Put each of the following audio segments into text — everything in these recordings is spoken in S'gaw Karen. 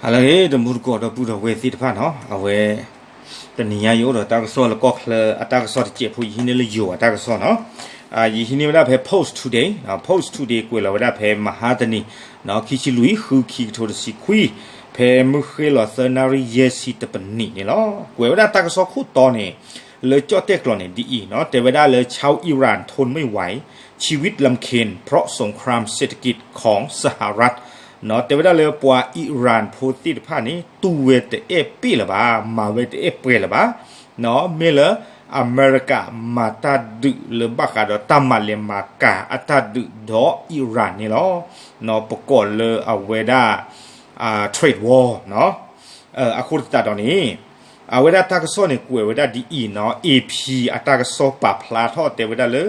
ဟါလၢအဂ့ၤ တမူတကိးဒီပုၢ်ဒီဝဲၢ်သ့ၣ်တဖၣ်နီၤ, အဝဲ တနံၤညါယအိၣ်ဒီးတၢ်ကစီၣ်လၢကီၢ်ချၢအတၢ်ကစီၣ်တစဲးဖိ ယဟံးန့ၢ်လၢယိၤအတၢ်ကစီၣ်နီၤ. ယဟံးန့ၢ်ဝဲဒၣ်ဖဲ Post Today, Post Today ကွဲးလီၤဝဲဒၣ်ဖဲမဟါတနံၤ ခံဆံလွံၢ် ဃုခံကထိတဆံခွံ, ဖဲမုၢ်ဃ့ၢ်လီၤသၢနၣ်ရံၣ်ယဲၢ်ဆံတပနံးန့ၣ်လီၤ. ကွဲးဝဲဒၣ်တၢ်ကစီၣ်ခိၣ်တီန့ၣ် လၢကၠီၣ်တဲၣ်ကျိာ်န့ၣ်ဒ်အံၤနီၤ, တဲဝဲဒၣ်လၢ ชาวอิหร่านทนไม่ไหว ชีวิตลำเค็ญเพราะสงครามเศรษฐกิจของสหรัฐ နီၤ, တဲဝဲဒၣ်လၢပှၤအံရၣ်ဖိသ့ၣ်တဖၣ်န့ၣ် တူၢ်ဝဲတအဲၣ်ပ့ၢ်လၢၤဘၣ်, မၤဝဲတအဲၣ်ပှဲၤလၢၤဘၣ်, နီၤ, မ့ၢ်လၢအမဲရကၤမၤတၢ်ဒုးလၢဘၣ်ဃးဒီးတၢ်မၤလဲၤမၤကၤအတၢ်ဒုးဒီးအံရၣ်န့ၣ်လီၤ. နီၤ, ပကိးလၢအဝဲဒၣ် trade war နီၤ. အဃိသတးဒီးန့ၣ် အဝဲဒၣ်တၢ်ကစီၣ်န့ၣ်ကွဲးဝဲဒၣ်ဒ်အံၤနီၤ, AP အတၢ်ကစီၣ်ပာ်ဖျါထီၣ်တဲဝဲဒၣ်လၢ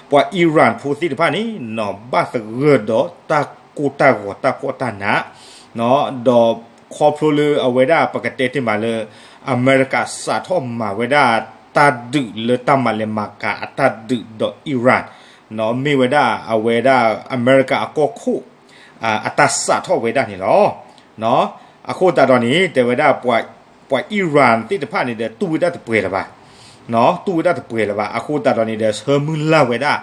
ပှၤအံရၣ်ဖိသ့ၣ်တဖၣ်န့ၣ်နီၤ ဘၣ်သဂၢၢ်ဒီးတၢ်ကိၢ်တၢ်ဂီၤတၢ်ဖှီၣ်တၢ်နး, နီၤ, ဒီးခီဖျိလၢအဝဲဒၣ်ပကတဲတ့ၢ်မးလၢ အမဲရကၤစးထီၣ်မၤဝဲဒၣ်တၢ်ဒုးလၢတၢ်မၤလဲၤမၤကၤအတၢ်ဒုးဒီးအံရၣ်, နီၤ, မ့ၢ်ဝဲဒၣ်အဝဲဒၣ်အမဲရကၤအကီၢ်ခိၣ် အတၢ်စးထီၣ်ဝဲဒၣ်န့ၣ်လီၤ. နီၤ, အဃိသတးဒီးန့ၣ် တဲဝဲဒၣ် ပှၤအံရၣ်သ့ၣ်တဖၣ်န့ၣ်ဒီး တူၢ်ဝဲဒၣ်တပှဲၤလၢၤဘၣ်, နီၤ, တူၢ်ဝဲဒၣ်တပှဲၤလၢၤဘၣ်. အဃိသတးဒီးန့ၣ်ဒီး ဆၢမုၢ်လၢ်ဝဲဒၣ်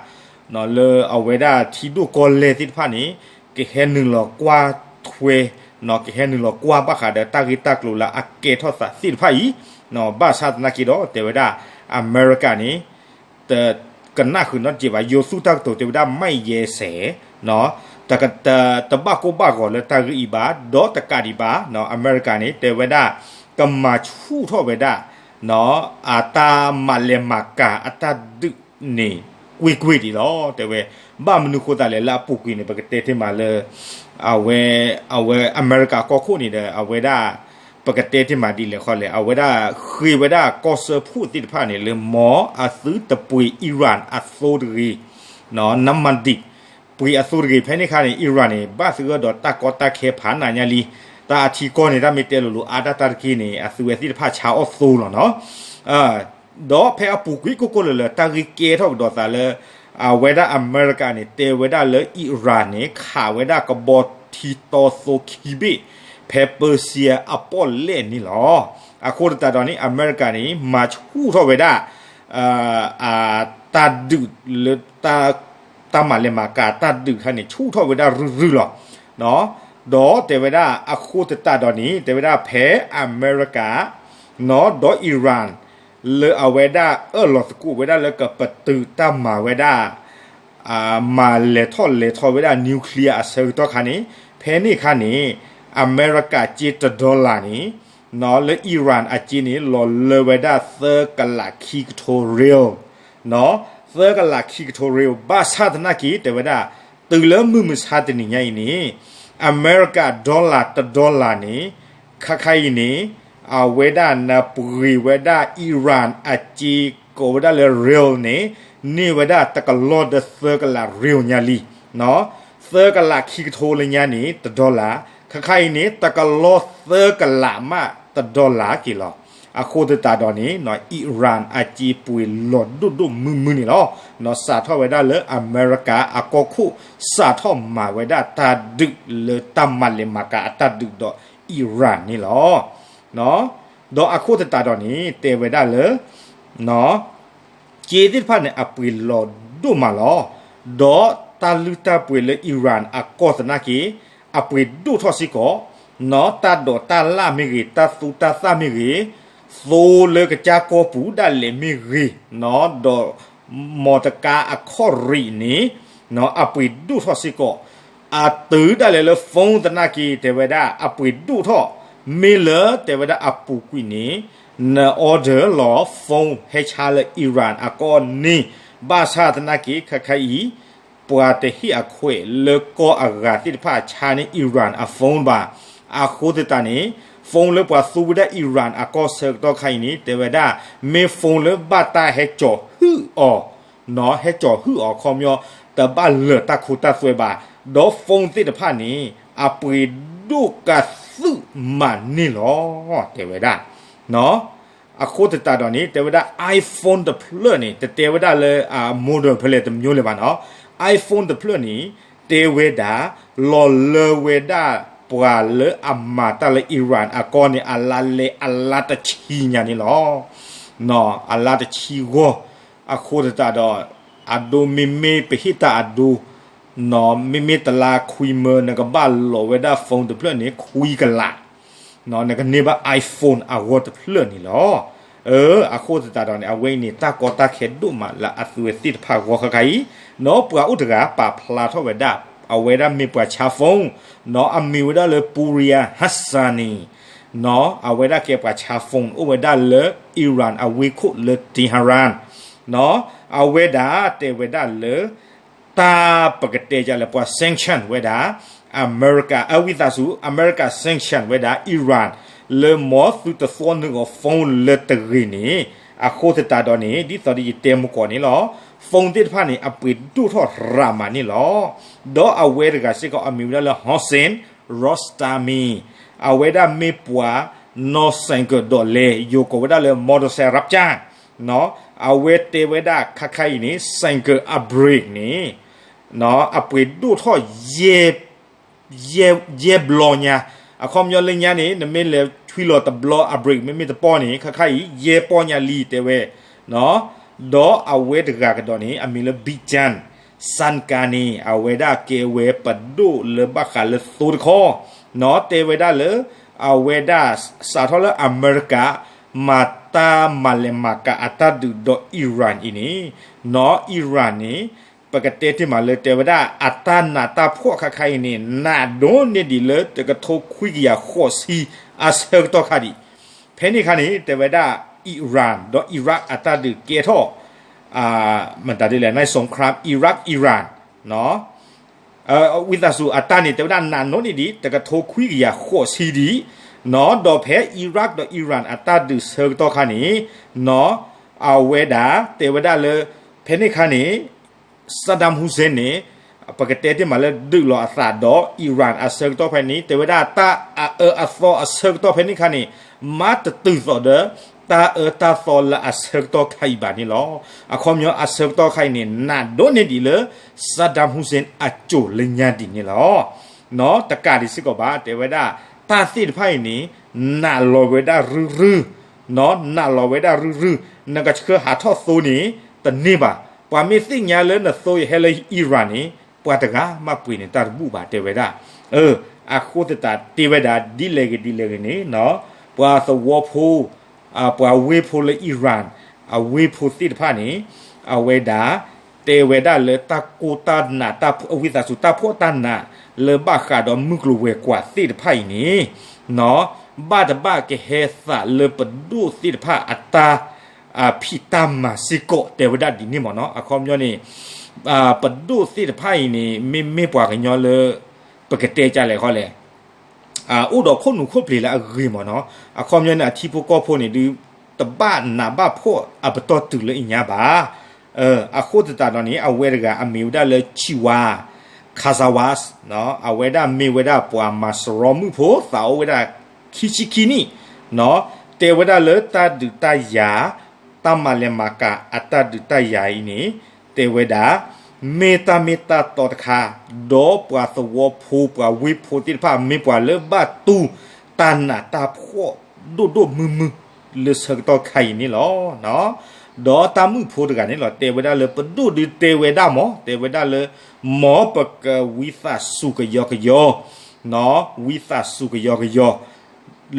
နီၤ, လၢအဝဲဒၣ်ထံဒိၣ်ကီၢ်လဲၢ်သ့ၣ်တဖၣ်န့ၣ် ကဟဲနုာ်လီၤကွၢ်ထွဲ, နီၤ, ကဟဲနုာ်လီၤကွၢ်ဘၣ်ဃးဒီးတၢ်ဂ့ၢ်တၢ်ကျိၤလၢအကဲထီၣ်သးသ့ၣ်တဖၣ်အံၤ, နီၤ, ဘၣ်ဆၣ်သနာ်က့ဒီး တဲဝဲဒၣ် အမဲရကၤန့ၣ် တကနၣ်ဃုာ်နီတစဲးဘၣ်, ယိၤသူၣ်တၢ်ကတိၤတဲဝဲဒၣ် မၢယဲစဲး နီၤ, တက, တ, တဘၣ်ကိၢ်ဘၣ်ဂီၤလၢတၢ်ဂ့ၢ်အံၤဘၣ်, ဒီးတကးဒံးဘၣ် နီၤ, အမဲရကၤန့ၣ် တဲဝဲဒၣ် ကမၤဆူၣ်ထီၣ်ဝဲဒၣ် နီၤ, အတၢ်မၤလဲၤမၤကၤအတၢ်ဒုးန့ၣ် ကွ့ၢ်ကွ့ၢ်ဒံးလီၤ တဲဝဲ. ဘၣ်မနုၤဃိသတးလဲၣ် လၢအပူၤကွံာ်န့ၣ် ပကတဲတ့ၢ်မးလၢ အဝဲ, အဝဲအမဲရကၤကီၢ်ခိၣ်န့ၣ်ဒီး အဝဲဒၣ် ပကတဲတ့ၢ်မးဒ်လဲၣ်ဃီလဲၣ်, အဝဲဒၣ်ဃ့ဝဲဒၣ်ကီၢ်စၢဖှိၣ်သ့ၣ်တဖၣ်န့ၣ် လၢမ်အသုတပှ့ၤအံရၣ်အသိတဂ့ၤ, နီၤ, နမဒံး ပှ့ၤအသိတဂ့ၤ. ဖဲန့ၣ်အခါန့ၣ် အံရၣ်န့ၣ် ဘၣ်သဂၢၢ်ဒီးတၢ်ကီတၢ်ခဲဖးနးညါလံ. တၢ်အထံကီၢ်န့ၣ် တၢ်မ့ၢ်တဲလိၤလိၤအါဒၣ်တၢ်တက့ၢ်န့ၣ် အသုဝဲသ့ၣ်တဖၣ်ဆါအီၣ်သိလီၤနီၤ. ဒီးဖဲအပူၤကွံာ်ကိၢ်ကိၢ်လၢၤလၢၤ တၢ်ဂ့ၢ်ကဲထီၣ်ကဒီးသးလၢ အဝဲဒၣ်အမဲရကၤန့ၣ် တဲဝဲဒၣ်လၢအံရၣ်န့ၣ် ခးဝဲဒၣ်ကဘီထံတီသိခံဘ့ၣ် ဖဲပၢစံယါအပီၣ်လဲၣ်န့ၣ်လီၤ. အဃိသတးဒီးန့ၣ် အမဲရကၤန့ၣ် မၤဆူၣ်ထီၣ်ဝဲဒၣ် အတၢ်ဒုးလၢ တၢ်မၤလဲၤမၤကၤတၢ်ဒုးခါန့ၣ် ဆူၣ်ထီၣ်ဝဲဒၣ်ရုၢ်ရုၢ်လီၤ. ဒီးတဲဝဲဒၣ်အဃိသတးဒီးန့ၣ် တဲဝဲဒၣ်ဖဲအမဲရကၤ နီၤ ဒီးအံရၣ် လၢအဝဲဒၣ်အၢၣ်လီၤသကိးဝဲဒၣ်လၢကပတုာ်တၢ်မၤဝဲဒၣ် မၤလဲၤထီၣ်လဲၤထီဝဲဒၣ် nuclear အဆၢကတီၢ်ခါန့ၣ် ဖဲန့ၣ်အခါန့ၣ် အမဲရကၤစ့တdollarန့ၣ် နီၤ လၢအံရၣ်အစ့န့ၣ် လီၤလၢဝဲဒၣ်သၢကလးခံကထိ rial နီၤ သၢကလးခံကထိ rial ဘၣ်ဆၣ်သနာ်က့ တဲဝဲဒၣ် တုၤလၢမုၢ်မဆါတနံၤညါအံၤန့ၣ် အမဲရကၤdollarတdollarန့ၣ် ခါခါအံၤန့ၣ် အဝဲဒၣ်နပှ့ၤဝဲဒၣ်အံရၣ်အစ့ ကိးဝဲဒၣ်လၢ rial န့ၣ် န့ၢ်ဝဲဒၣ်တကလီၢ်ဒီးသၢကလး rial ညါလံ နီၤ သၢကလးခံကထိလၢညါန့ၣ် တdollar ခါခါအံၤန့ၣ် တကလီၢ်သၢကလးမးတdollarက့ၤလီၤ. အဃိသတးဒီးန့ၣ် နီၤ အံရၣ်အစ့ပှ့ၤလီၤဒိၣ်ဒိၣ်မုၢ်မုၢ်န့ၣ်လီၤ. နီၤ စးထီၣ်ဝဲဒၣ်လၢအမဲရကၤအကီၢ်ခိၣ် စးထီၣ်မၤဝဲဒၣ်တၢ်ဒုးလၢတၢ်မၤလဲၤမၤကၤအတၢ်ဒုးဒီးအံရၣ်န့ၣ်လီၤ. ဒီးအဃိသတးဒီးန့ၣ် တဲဝဲဒၣ်လၢ စ့သ့ၣ်တဖၣ်န့ၣ် အပှ့ၤလီၤဒိၣ်မးလီၤ. ဒီးတၢ်လုၢ်တၢ်ပှ့ၤလၢအံရၣ်အကီၢ်သနာ်က့ အပှ့ၤဒိၣ်ထီၣ်စ့ၢ်ကီး, နီၤ တၢ်ဒိးတၢ်လၣ်မ့ၢ်ဂ့ၤ, တၢ်သူတၢ်သၣ်မ့ၢ်ဂ့ၤ, သိလၢကစၢ်ကီၢ်ပူၤဒၣ်လဲာ်မ့ၢ်ဂ့ၤ, နီၤ ဒီး မီတကါအခီၣ်ရံးန့ၣ် နီၤ အပှ့ၤဒိၣ်ထီၣ်စ့ၢ်ကီး, အတုၤဒၣ်လဲာ်လၢ phone သနာ်က့ တဲဝဲဒၣ်အပှ့ၤဒိၣ်ထီၣ်, မ့ၢ်လၢတဲဝဲဒၣ်အပူၤကွံာ်န့ၣ် န order လီၤ phone ဟဲဆါလၢအံရၣ်အကီၢ်န့ၣ်, ဘၣ်ဆၣ်သနာ်က့ ခဲခါအံၤ ပှၤတဟ့ၣ်အခွဲးလၢကီၢ်အဂၤသ့ၣ်တဖၣ်ဆါန့ၢ်အံရၣ်အ phone ဘၣ်. အဃိသတးန့ၣ် phone လၢပှၤသူဝဲဒၣ်အံရၣ်အကီၢ်ဆၢကတီၢ်ခါအံၤန့ၣ် တဲဝဲဒၣ် မ့ၢ် phone လၢဘၣ်တၢ်ဟဲကၠီၤဟုၣ်အီၤ နီၤ ဟဲကၠီၤဟုၣ်အီၤခီပညီ တဘၣ်လၢာ်တၢ်ခိတၢ်သွဲဘၣ်, ဒီး phone သ့ၣ်တဖၣ်န့ၣ် အပှ့ၤဒိၣ်ကသုၣ်မးန့ၣ်လီၤ တဲဝဲဒၣ်. အဃိသတးဒီးန့ၣ် တဲဝဲဒၣ် iPhone တဖျၢၣ်န့ၣ် တတဲဝဲဒၣ်လၢ model ဖဲလဲၣ်တမျိုးလဲၣ်ဘၣ်နီၤ, iPhone တဖျၢၣ်န့ၣ် တဲဝဲဒၣ် လီၤလၢဝဲဒၣ် ပှၤလၢအမၤတၢ်လၢ Iran အကီၢ်န့ၣ် အလါလဲအလါတဆံညါန့ၣ်လီၤ. အလါတဆံဂီၢ်, အဃိသတးဒီး အဒိမ့မ့ၢ်ပဟ့ၣ်တၢ်အဒိ, မ့မ့ၢ်တလါခွံမၢ နကဘၣ်လီၤဝဲဒၣ် phone တဖျၢၣ်န့ၣ် ခွံကလး နကန့ၢ်ဘၣ် iPhone အဂီၢ်တဖျၢၣ်န့ၣ်လီၤ. အဃိသတးဒီးန့ၣ် အဝဲအံၤန့ၣ် တၢ်ကီတၢ်ခဲဒိၣ်မးလၢအသုဝဲသ့ၣ်တဖၣ်ဂီၢ်ခါခါအံၤ, နီၢ်ပှၤအိၣ်တဂၤပာ်ဖျါထီၣ်ဝဲဒၣ် အဝဲဒၣ်မ့ၢ်ပှၤဆါ phone, နီၢ်အမံၤဝဲဒၣ်လၢ Puriya Hassani, နီၢ်အဝဲဒၣ်ကဲပှၤဆါ phone အိၣ်ဝဲဒၣ်လၢ Iran အဝ့ၢ်ခိၣ်လၢ Tehran, နီၢ် အဝဲဒၣ်တဲဝဲဒၣ်လၢ တၢ်ပကတဲဒ်လဲၣ် ပှၤ sanction ဝဲဒၣ် အမဲရကၤ အဝံသးစူၤ အမဲရကၤ sanction ဝဲဒၣ် Iran လၢမ်သုတသွီနုာ်အီၤ phone လၢတဂ့ၤန့ၣ်, အဃိသတးဒီးန့ၣ် ဒ်သိးဒီးယတဲမုၢ်ကီၢ်န့ၣ်လီၤ, phone သ့ၣ်တဖၣ်န့ၣ် အပှ့ၤဒိၣ်ထီၣ်ရၤမးန့ၣ်လီၤ. ဒီးအဝဲတဂၤစ့ၢ်ကီး အမံၤဝဲဒၣ်လၢ Hossein Rostami, အဝဲဒၣ်မ့ၢ်ပှၤ နီၢ် ဆိုင်ကယ် ဒီးလဲၤ ယိၤကိးဝဲဒၣ်လၢ မော်တော်ဆိုင် รับจ้าง နီၢ် အဝဲတဲဝဲဒၣ်ခါခါအံၤန့ၣ် ဆိုင်ကယ် အ brake န့ၣ် နီၢ် အပှ့ၤဒိၣ်ထီၣ် ယဲၢ်ဘျီညါ, အခီပညီလၢညါန့ၣ် နမ့ၢ်လဲၤဆွံလီၤတဘျီ အ brake မ့မ့ၢ်တပီၢ်န့ၣ် ခါခါအံၤ ယဲၢ်ပီၢ်ညါလံ တဲဝဲ, နီၢ် ဒီးအဝဲတဂၤကဒီးန့ၣ် အမံၤလၢ ဘံၣ်ကၠၣ် စၣ်ကၤန့ၣ် အဝဲဒၣ်ကဲဝဲပဒိၣ်လၢဘၣ်ဃးလၢသိတခီ, နီၢ် တဲဝဲဒၣ်လၢ အဝဲဒၣ်စးထီၣ်လၢအမဲရကၤ မၤတၢ်မၤလဲၤမၤကၤအတၢ်ဒုးဒီး Iran အံၤန့ၣ်, နီၢ် Iran န့ၣ် ပကတဲတ့ၢ်မးလၢတဲဝဲဒၣ် အတၢ်နးတၢ်ဖှီၣ်ခါခါအံၤန့ၣ် နးဒိၣ်န့ၢ်ဒံးလၢတကထိခွံကယၤဃိးဆံအဆၢကတီၢ်ခါဒံး, ဖဲန့ၣ်ခါန့ၣ် တဲဝဲဒၣ် Iran ဒီး Iraq အတၢ်ဒုးကဲထီၣ် မတၤဒ်လဲၣ် ในสงครามอิรักอิหร่าน နီၢ် ဝံသးစူၤ အတၢ်န့ၣ် တဲဝဲဒၣ်နးဒိၣ်န့ၢ်ဒံး တကထိခွံကယၤဃိးဆံဒံး, နီၢ် ဒီးဖဲ Iraq ဒီး Iran အတၢ်ဒုးဆၢကတီၢ်ခါန့ၣ်, နီၢ် အဝဲဒၣ်တဲဝဲဒၣ်လၢ ဖဲန့ၣ်ခါန့ၣ် Saddam Hussein န့ၣ် ပကတဲတ့ၢ်မးလၢဒုးလီၤအသးဒီး Iran အဆၢကတီၢ်ဖဲန့ၣ် တဲဝဲဒၣ်တၢ်အအၢအသီအဆၢကတီၢ်ဖဲန့ၣ်ခါန့ၣ် မၤတတုၤသိးဒီး တၢ်အၢတၢ်သီလၢအဆၢကတီၢ်ခါအံၤဘၣ်န့ၣ်လီၤ. အခီပညီအဆၢကတီၢ်ခါအံၤန့ၣ် နးဒိၣ်န့ၢ်ဒံးလၢ Saddam Hussein အစိၤလၢညါဒံးန့ၣ်လီၤ. နီၢ် တကးဒံးစ့ၢ်ကီးဘၣ် တဲဝဲဒၣ် တၢ်သ့ၣ်တဖၣ်အံၤန့ၣ် နးလီၤဝဲဒၣ်ရုၢ်ရုၢ်, နီၢ် နးလီၤဝဲဒၣ်ရုၢ်ရုၢ်, နကဆှၢဟးထီၣ်သိန့ၣ် တန့ၢ်ဘၣ်. ပှၤမ့ၢ်သ့ၣ်ညါလၢနသိယဟဲလၢ Iran န့ၣ် ပှၤတဂၤမ့ၢ်ပှ့ၤန့ၢ်တၢ်တဘူၣ်ဘၣ် တဲဝဲဒၣ်. အဃိသတးတဲဝဲဒၣ် ဒ်လဲၣ်ဂ့ၤဒ်လဲၣ်ဂ့ၤန့ၣ် နီၢ် ပှၤသဝီဖိ ပှၤဝ့ၢ်ဖိလၢ Iran အဝ့ၢ်ဖိသ့ၣ်တဖၣ်န့ၣ် အဝဲဒၣ် တဲဝဲဒၣ်လၢတၢ်ကိၢ်တၢ်နး တၢ်ဝံသးစူၤ တၢ်ဖှီၣ်တၢ်နး လၢဘၣ်ဃးဒီးမုၢ်ကျိၤဝဲၤကွာ်သ့ၣ်တဖၣ်အံၤန့ၣ် နီၢ် ဘၣ်တဘၣ်ကဟဲသးလၢပဒိၣ်သ့ၣ်တဖၣ်အတၢ် ဖံးတၢ်မၤစ့ၢ်ကီး တဲဝဲဒၣ်ဒ်န့ၣ်မ့ၢ်နီၢ်. အခီပညီန့ၣ် ပဒိၣ်သ့ၣ်တဖၣ်အံၤန့ၣ် မ့မ့ၢ်ပှၤကညီလၢ ပကတဲကလဲၣ်ဃီလဲၣ် အိၣ်ဒီးခိၣ်နူာ်ခိၣ်ပျ့ၤလၢအဂ့ၤမ့ၢ်နီၢ်. အခီပညီန့ၣ် အထံဖိကီၢ်ဖိန့ၣ်ဒုး တဘၣ်နးဘၣ်ဖှီၣ်အပတီၢ်တုၤလၢအံၤညါဘၣ်. အဃိသတးဒီးန့ၣ် အဝဲတဂၤအမံၤဝဲဒၣ်လၢ Chiwa Kazawas အဝဲဒၣ်မ့ၢ်ဝဲဒၣ်ပှၤမၤစရီမုၣ်ဖိ သးအိၣ်ဝဲဒၣ်ခံဆံခံနံၣ် တဲဝဲဒၣ်လၢတၢ်ဒုးတၢ်ယၤ တၢ်မၤလဲၤမၤကၤအတၢ်ဒုးတၢ်ယၤအံၤန့ၣ် တဲဝဲဒၣ် မ့ၢ်တၢ်မ့ၢ်တၢ်တီတခါ, ဒီးပှၤသဝီဖိ ပှၤဝ့ၢ်ဖိသ့ၣ်တဖၣ် မ့ၢ်ပှၤလၢဘၣ်တူၢ်တၢ်နးတၢ်ဖှီၣ်ဒိၣ်ဒိၣ်မုၢ်မုၢ် လၢဆၢကတီၢ်ခါအံၤန့ၣ်လီၤ. ဒီးတၢ်မုၣ်ဖိတဂၤန့ၣ်လီၤ တဲဝဲဒၣ်လၢပဒိၣ်ဒုးတဲဝဲဒၣ်မ့ၢ် တဲဝဲဒၣ်လၢ မ်ပကဝံသးစူၤကယီကယီ ဝံသးစူၤကယီကယီ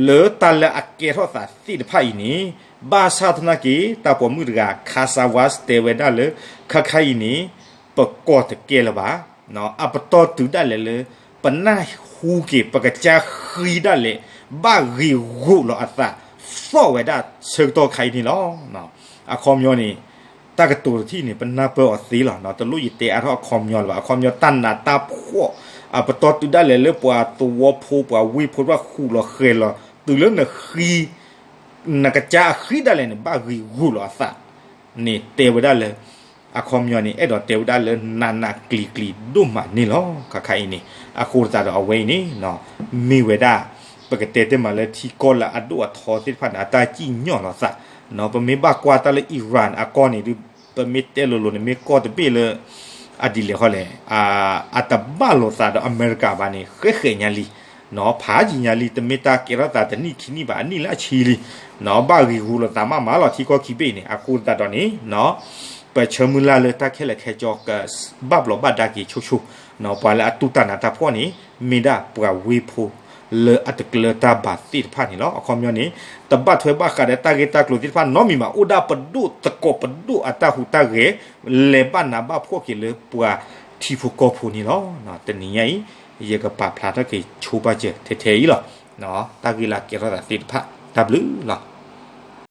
လၢတၢ်လၢအကဲထီၣ်သးသ့ၣ်တဖၣ်အံၤန့ၣ် ဘၣ်ဆၣ်သနာ်က့ တၢ်ပိာ်မုၣ်တဂၤ Kazawas တဲဝဲဒၣ်လၢ ခါခါအံၤန့ၣ် ပကီၢ်တကဲလၢၤဘၣ်, အပတီၢ်တုၤဒၣ်လဲာ်လၢ ပနၢ်ဟူက့ၤ ပကစၢ်ဃံဒၣ်လဲာ် ဘၣ်ဂ့ၤဂိာ်လီၤအသး သီၣ်ဝဲဒၣ်ဆၢကတီၢ်ခါအံၤန့ၣ်လီၤ. အခီပညီန့ၣ် တၢ်ကတိၤတထံၣ်န့ၣ် ပနၢ်ပၢၢ်အီၤသ့လီၤ. တလိၣ်ယတဲအါထီၣ်အခီပညီလၢၤဘၣ်. အခီပညီတၢ်နးတၢ်ဖှီၣ် အပတီၢ်တုၤဒၣ်လဲာ်လၢပှၤသဝီဖိ ပှၤဝ့ၢ်ဖိတဖၣ်ဃူးလီၤဃဲၤလီၤ တုၤလၢနဃံ နကစၢ်အဃံဒၣ်လဲာ်န့ၣ် ဘၣ်ဂ့ၤဂိာ်လီၤအသးန့ၣ် တဲဝဲဒၣ်လၢ အခီပညီန့ၣ် အဲၣ်ဒိးတဲဝဲဒၣ်လၢနးနးကျံၤကျံၤဒိၣ်မးန့ၣ်လီၤ. ခါခါအံၤန့ၣ် အဃိသတးဒီးအဝဲအံၤန့ၣ် မ့ၢ်ဝဲဒၣ် ပကတဲတ့ၢ်မးလၢထံကီၢ်လၢအဒိၣ်အထီသ့ၣ်တဖၣ်န့ၣ် အတၢ်စံၣ်ညီၣ်လီၤသး, ပမ့ၢ်ဘၣ်ကွၢ်တၢ်လၢ Iran အကီၢ်န့ၣ်ဒုး ပမ့ၢ်တဲလိၤလိၤန့ၣ် မ့ၢ်ကီၢ်တဘ့ၣ်လၢ အဒ်လဲၣ်ဃီလဲၣ် အတဘၣ်လိာ်သးဒီးအမဲရကၤဘၣ်န့ၣ် ဃဲးဃဲးညါလံ. ဖးယံာ်ညါလံ တမ့ၢ်တၢ်ကဲထီၣ်သးတနံၣ်ခံနံၣ်ဘၣ် အနံၣ်လၢအဆံလံ, ဘၣ်ဂ့ၤဂူာ်လိာ်သးမးမးလီၤ ထံကီၢ်ခံဘ့ၣ်အံၤန့ၣ် အဃိသတးဒီးန့ၣ် ပဆၢမုၢ်လၢ်လၢတၢ်ခဲလၢာ်ခဲဆ့ ကဘၣ်ဘျီးဘၣ်ဒါက့ၤဆိဆိ, ပှၤလၢအတူၢ်တၢ်နးတၢ်ဖှီၣ်န့ၣ် မ့ၢ်ဒၣ်ပှၤဝ့ၢ်ဖိလၢအတကျၢၤတၢ်ဘၣ်သ့ၣ်တဖၣ်န့ၣ်လီၤ. အခီပညီန့ၣ် တဘၣ်ထွဲဘၣ်ဃးဒီးတၢ်ဂ့ၢ်တၢ်ကျိၤသ့ၣ်တဖၣ်နီတမံၤဘၣ် အိၣ်ဒၣ်ပဒိၣ်သကိးပဒိၣ်အတၢ်ဟူးတၢ်ဂဲၤ လဲၤဘၣ်နးဘၣ်ဖှီၣ်က့ၤလၢပှၤထံဖိကီၢ်ဖိန့ၣ်လီၤ. တနံၤညါအံၤ ယကပာ်ဖျါထီၣ်က့ၤဆိပာ်စၢၤထဲထဲအံၤလီၤ. တၢ်ဂ့ၢ်လၢအကဲထီၣ်သးသ့ၣ်တဖၣ် တၢ်ဘျုးလီၤ.